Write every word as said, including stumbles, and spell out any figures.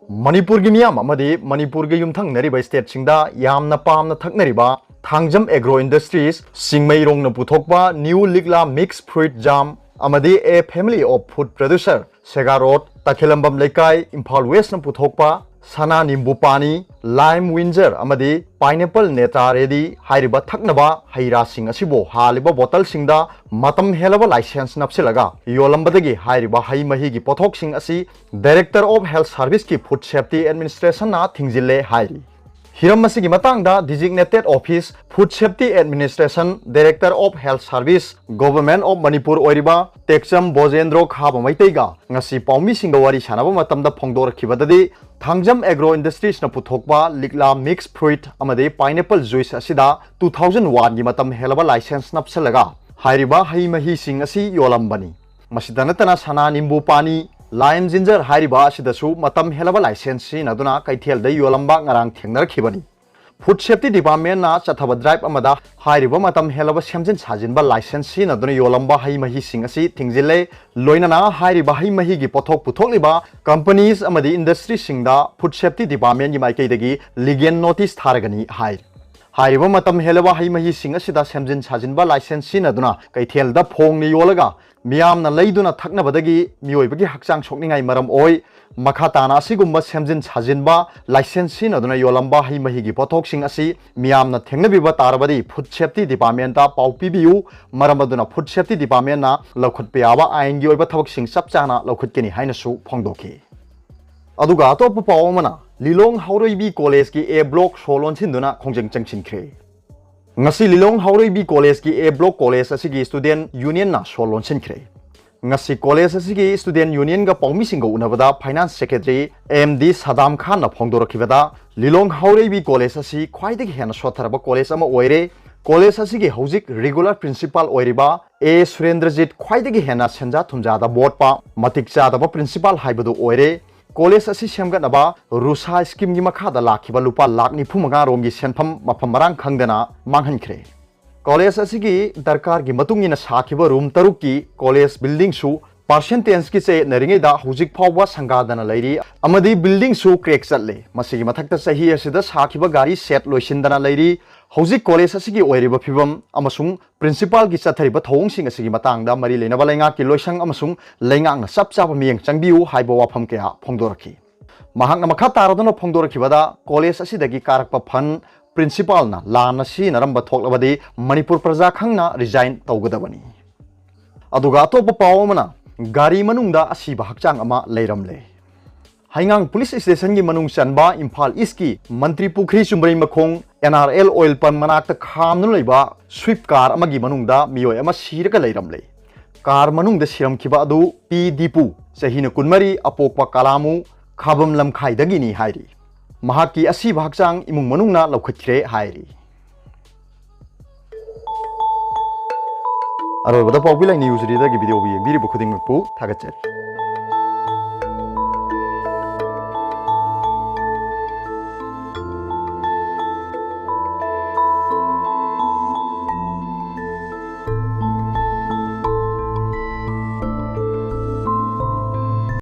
ꯃꯅꯤꯄꯨꯔꯒꯤ ꯃꯤꯌꯥꯝ ꯑꯃꯗꯤ ꯃꯅꯤꯄꯨꯔꯒꯤ ꯌꯨꯝꯊꯪꯅꯔꯤꯕ stateꯁꯤꯡꯗ ꯌꯥꯝꯅ ꯄꯥꯝꯅ ꯊꯛꯅꯔꯤꯕ ꯊꯥꯡꯖꯝ Agro Industries, ꯆꯤꯡꯃꯩꯔꯣꯡꯅ ꯄꯨꯊꯣꯛꯄ New ꯂꯤꯛꯂꯥ Mix Fruit Jam ꯑꯃꯗꯤ A Family of Food Producer, Sega road, Takhellambam ꯂꯩꯀꯥꯏ, ꯏꯝꯐꯥꯜ Westꯅ ꯄꯨꯊꯣꯛꯄ ꯁꯅꯥ ꯅꯤꯝꯕꯨ ꯄꯥꯅꯤ, Lime Windsor ꯑꯃꯗꯤ Pineapple Neta Ready ꯍꯥꯏꯔꯤꯕ ꯊꯛꯅꯕ ꯍꯩ ꯔꯥꯁꯤꯡ ꯑꯁꯤꯕꯨ ꯍꯥꯜꯂꯤꯕ ꯕꯣꯇꯜꯁꯤꯡꯗ ꯃꯇꯝ ꯍꯦꯜꯂꯕ license ꯅꯞꯁꯤꯜꯂꯒ ꯌꯣꯜꯂꯝꯕꯗꯒꯤ ꯍꯥꯏꯔꯤꯕ ꯍꯩ ꯃꯍꯤꯒꯤ ꯄꯣꯠꯊꯣꯛꯁꯤꯡ ꯑꯁꯤ Director of Health Serviceꯀꯤ Food Safety Administrationꯅ ꯊꯤꯡꯖꯤꯜꯂꯦ ꯍꯥꯏꯔꯤ꯫ ꯍꯤꯔꯝ ꯑꯁꯤꯒꯤ ꯃꯇꯥꯡꯗ Designated Office Food Safety Administration, Director of Health Service, Government of Manipur ꯑꯣꯏꯔꯤꯕ ꯇꯦꯛꯆꯝ ꯕꯣꯖꯦꯟꯗ꯭ꯔꯣ ꯈꯥꯕ ꯃꯩꯇꯩꯒ ꯉꯁꯤ ꯄꯥꯎꯃꯤꯁꯤꯡꯒ ꯋꯥꯔꯤ ꯁꯥꯟꯅꯕ ꯃꯇꯝꯗ ꯐꯣꯡꯗꯣꯔꯛꯈꯤꯕꯗꯗꯤ, ꯊꯥꯡꯖꯝ Agro Industriesꯅ ꯄꯨꯊꯣꯛꯄ ꯂꯤꯛꯂꯥ Mix Fruit ꯑꯃꯗꯤ Pineapple Juice ꯑꯁꯤꯗ two thousand oneꯒꯤ ꯃꯇꯝ ꯍꯦꯜꯂꯕ license ꯅꯞꯁꯤꯜꯂꯒ ꯍꯥꯏꯔꯤꯕ ꯍꯩ ꯃꯍꯤꯁꯤꯡ ꯑꯁꯤ ꯌꯣꯜꯂꯝꯕꯅꯤ꯫ ꯃꯁꯤꯗ ꯅꯠꯇꯅ ꯁꯅꯥ ꯅꯤꯝꯕꯨ ꯄꯥꯅꯤ, Lime Ginger ꯍꯥꯏꯔꯤꯕ ꯑꯁꯤꯗꯁꯨ ꯃꯇꯝ ꯍꯦꯜꯂꯕ license ꯁꯤꯖꯤꯟꯅꯗꯨꯅ ꯀꯩꯊꯦꯜꯗ ꯌꯣꯜꯂꯝꯕ ꯉꯔꯥꯡ ꯊꯦꯡꯅꯔꯛꯈꯤꯕꯅꯤ꯫ Food Safety Departmentꯅ ꯆꯠꯊꯕ drive ꯑꯃꯗ ꯍꯥꯏꯔꯤꯕ ꯃꯇꯝ ꯍꯦꯜꯂꯕ ꯁꯦꯝꯖꯤꯟ ꯁꯥꯖꯤꯟꯕ license ꯁꯤꯖꯤꯟꯅꯗꯨꯅ ꯌꯣꯜꯂꯝꯕ ꯍꯩ ꯃꯍꯤꯁꯤꯡ ꯑꯁꯤ ꯊꯤꯡꯖꯤꯜꯂꯦ꯫ ꯂꯣꯏꯅꯅ ꯍꯥꯏꯔꯤꯕ ꯍꯩ ꯃꯍꯤꯒꯤ ꯄꯣꯠꯊꯣꯛ ꯄꯨꯊꯣꯛꯂꯤꯕ companies ꯑꯃꯗꯤ industryꯁꯤꯡꯗ Food Safety Departmentꯀꯤ ꯃꯥꯏꯀꯩꯗꯒꯤ legal notice ꯊꯥꯔꯒꯅꯤ ꯍꯥꯏꯔꯤ꯫ ꯍꯥꯏꯔꯤꯕ ꯃꯇꯝ ꯍꯦꯜꯂꯕ ꯍꯩ ꯃꯍꯤꯁꯤꯡ ꯑꯁꯤꯗ ꯁꯦꯝꯖꯤꯟ ꯁꯥꯖꯤꯟꯕ license ꯁꯤꯖꯤꯟꯅꯗꯨꯅ ꯀꯩꯊꯦꯜꯗ ꯐꯣꯡꯅ ꯌꯣꯜꯂꯒ ꯃꯤꯌꯥꯝꯅ ꯂꯩꯗꯨꯅ ꯊꯛꯅꯕꯗꯒꯤ ꯃꯤꯑꯣꯏꯕꯒꯤ ꯍꯛꯆꯥꯡ ꯁꯣꯛꯅꯤꯡꯉꯥꯏ ꯃꯔꯝ ꯑꯣꯏ꯫ ꯃꯈꯥ ꯇꯥꯅ ꯑꯁꯤꯒꯨꯝꯕ ꯁꯦꯝꯖꯤꯟ ꯁꯥꯖꯤꯟꯕ, license ꯁꯤꯖꯤꯟꯅꯗꯨꯅ ꯌꯣꯜꯂꯝꯕ ꯍꯩ ꯃꯍꯤꯒꯤ ꯄꯣꯠꯊꯣꯛꯁꯤꯡ ꯑꯁꯤ ꯃꯤꯌꯥꯝꯅ ꯊꯦꯡꯅꯕꯤꯕ ꯇꯥꯔꯕꯗꯤ Food Safety Departmentꯇ ꯄꯥꯎ ꯄꯤꯕꯤꯌꯨ꯫ ꯃꯔꯝ ꯑꯗꯨꯅ Food Safety Departmentꯅ ꯂꯧꯈꯠꯄ ꯌꯥꯕ ꯑꯥꯏꯟꯒꯤ ꯑꯣꯏꯕ ꯊꯕꯛꯁꯤꯡ ꯆꯞ ꯆꯥꯅ ꯂꯧꯈꯠꯀꯅꯤ ꯍꯥꯏꯅꯁꯨ ꯐꯣꯡꯗꯣꯛꯈꯤ꯫ ꯑꯗꯨꯒ ꯑꯇꯣꯞꯄ ꯄꯥꯎ ꯑꯃꯅ, ꯂꯤꯂꯣꯡ ꯍꯥꯎꯔꯩꯕꯤ Collegeꯀꯤ A Block ꯁꯣ ꯂꯣꯟꯁꯤꯟꯗꯨꯅ ꯈꯣꯡꯖꯪ ꯆꯪꯁꯤꯟꯈ꯭ꯔꯦ꯫ ꯉꯁꯤ ꯂꯤꯂꯣꯡ ꯍꯥꯎꯔꯩꯕꯤ Collegeꯀꯤ A Block college ꯑꯁꯤꯒꯤ student unionꯅ ꯁꯣ ꯂꯣꯟꯁꯤꯟꯈ꯭ꯔꯦ꯫ ꯉꯁꯤ college ꯑꯁꯤꯒꯤ student unionꯒ ꯄꯥꯎꯃꯤꯁꯤꯡꯒ ꯎꯅꯕꯗ finance secretary M D ꯁꯗꯥꯝ ꯈꯥꯟꯅ ꯐꯣꯡꯗꯣꯔꯛꯈꯤꯕꯗ, ꯂꯤꯂꯣꯡ ꯍꯥꯎꯔꯩꯕꯤ College ꯑꯁꯤ ꯈ꯭ꯋꯥꯏꯗꯒꯤ ꯍꯦꯟꯅ ꯁꯣꯠꯊꯔꯕ college ꯑꯃ ꯑꯣꯏꯔꯦ꯫ College ꯑꯁꯤꯒꯤ ꯍꯧꯖꯤꯛ regular principal ꯑꯣꯏꯔꯤꯕ A ꯁꯨꯔꯦꯟꯗ꯭ꯔꯖꯤꯠ ꯈ꯭ꯋꯥꯏꯗꯒꯤ ꯍꯦꯟꯅ ꯁꯦꯟꯖꯥ ꯊꯨꯝꯖꯥꯗ ꯃꯣꯠꯄ, ꯃꯇꯤꯛ ꯆꯥꯗꯕ principal ꯍꯥꯏꯕꯗꯨ ꯑꯣꯏꯔꯦ꯫ College ꯑꯁꯤ ꯁꯦꯝꯒꯠꯅꯕ ꯔꯨꯁꯥ schemeꯒꯤ ꯃꯈꯥꯗ ꯂꯥꯛꯈꯤꯕ ꯂꯨꯄꯥ ꯂꯥꯈ ꯅꯤꯐꯨ ꯃꯉꯥ ꯔꯣꯝꯒꯤ ꯁꯦꯟꯐꯝ ꯃꯐꯝ ꯃꯔꯥꯡ ꯈꯪꯗꯅ ꯃꯥꯡꯍꯟꯈ꯭ꯔꯦ꯫ College ꯑꯁꯤꯒꯤ ꯗꯔꯀꯥꯔꯒꯤ ꯃꯇꯨꯡ ꯏꯟꯅ ꯁꯥꯈꯤꯕ room ꯇꯔꯨꯛꯀꯤ college buildingꯁꯨ Percentage-ꯀꯤ ꯆꯌꯦꯠꯅꯔꯤꯉꯩꯗ ꯍꯧꯖꯤꯛ ꯐꯥꯎꯕ ꯁꯪꯒꯥꯗꯅ ꯂꯩꯔꯤ ꯑꯃꯗꯤ building-ꯁꯨ crack ꯆꯠꯂꯦ꯫ ꯃꯁꯤꯒꯤ ꯃꯊꯛꯇ ꯆꯍꯤ ꯑꯁꯤꯗ ꯁꯥꯈꯤꯕ ꯒꯥꯔꯤ shed ꯂꯣꯏꯁꯤꯟꯗꯅ ꯂꯩꯔꯤ꯫ ꯍꯧꯖꯤꯛ college ꯑꯁꯤꯒꯤ ꯑꯣꯏꯔꯤꯕ ꯐꯤꯕꯝ ꯑꯃꯁꯨꯡ principal-ꯒꯤ ꯆꯠꯊꯔꯤꯕ ꯊꯧꯑꯣꯡꯁꯤꯡ ꯑꯁꯤꯒꯤ ꯃꯇꯥꯡꯗ ꯃꯔꯤ ꯂꯩꯅꯕ ꯂꯩꯉꯥꯛꯀꯤ ꯂꯣꯏꯁꯪ ꯑꯃꯁꯨꯡ ꯂꯩꯉꯥꯛꯅ ꯆꯞ ꯆꯥꯕ ꯃꯤꯠꯌꯦꯡ ꯆꯪꯕꯤꯌꯨ ꯍꯥꯏꯕ ꯋꯥꯐꯝ ꯀꯌꯥ ꯐꯣꯡꯗꯣꯔꯛꯈꯤ꯫ ꯃꯍꯥꯛꯅ ꯃꯈꯥ ꯇꯥꯔꯗꯨꯅ ꯐꯣꯡꯗꯣꯔꯛꯈꯤꯕꯗ, college ꯑꯁꯤꯗꯒꯤ ꯀꯥꯔꯛꯄ fund principal-ꯅ ꯂꯥꯟꯅ ꯁꯤꯖꯤꯟꯅꯔꯝꯕ ꯊꯣꯛꯂꯕꯗꯤ ꯃꯅꯤꯄꯨꯔ ꯄ꯭ꯔꯖꯥ ꯈꯪꯅ resign ꯇꯧꯒꯗꯕꯅꯤ꯫ ꯑꯗꯨꯒ ꯑꯇꯣꯞꯄ ꯄꯥꯎ ꯑꯃꯅ, ꯒꯥꯔꯤ ꯃꯅꯨꯡꯗ ꯑꯁꯤꯕ ꯍꯛꯆꯥꯡ ꯑꯃ ꯂꯩꯔꯝꯂꯦ꯫ ꯍꯩꯉꯥꯡ police station-ꯒꯤ ꯃꯅꯨꯡ ꯆꯟꯕ ꯏꯝꯐꯥꯜ East-ꯀꯤ ꯃꯟꯇ꯭ꯔꯤ ꯄꯨꯈ꯭ꯔꯤ ꯆꯨꯝꯕ꯭ꯔꯩ ꯃꯈꯣꯡ N R L oil pump ꯃꯅꯥꯛꯇ ꯈꯥꯝꯗꯨꯅ ꯂꯩꯕ Swift car ꯑꯃꯒꯤ ꯃꯅꯨꯡꯗ ꯃꯤꯑꯣꯏ ꯑꯃ ꯁꯤꯔꯒ ꯂꯩꯔꯝꯂꯦ꯫ Car ꯃꯅꯨꯡꯗ ꯁꯤꯔꯝꯈꯤꯕ ꯑꯗꯨ ꯄꯤ ꯗꯤꯄꯨ, ꯆꯍꯤꯅ ꯀꯨꯟꯃꯔꯤ, ꯑꯄꯣꯛꯄ ꯀꯂꯥꯃꯨ, ꯈꯥꯕꯝ ꯂꯝꯈꯥꯏꯗꯒꯤꯅꯤ ꯍꯥꯏꯔꯤ꯫ ꯃꯍꯥꯛꯀꯤ ꯑꯁꯤꯕ ꯍꯛꯆꯥꯡ ꯏꯃꯨꯡ ꯃꯅꯨꯡꯅ ꯂꯧꯈꯠꯈ꯭ꯔꯦ ꯍꯥꯏꯔꯤ꯫ ꯑꯔꯣꯏꯕꯗ ꯄꯥꯎꯕꯤ ꯂꯥꯏ news reader-ꯒꯤ video-ꯕꯨ ꯌꯦꯡꯕꯤꯔꯤꯕ ꯈꯨꯗꯤꯡꯃꯛꯄꯨ ꯊꯥꯒꯠꯆꯔꯤ꯫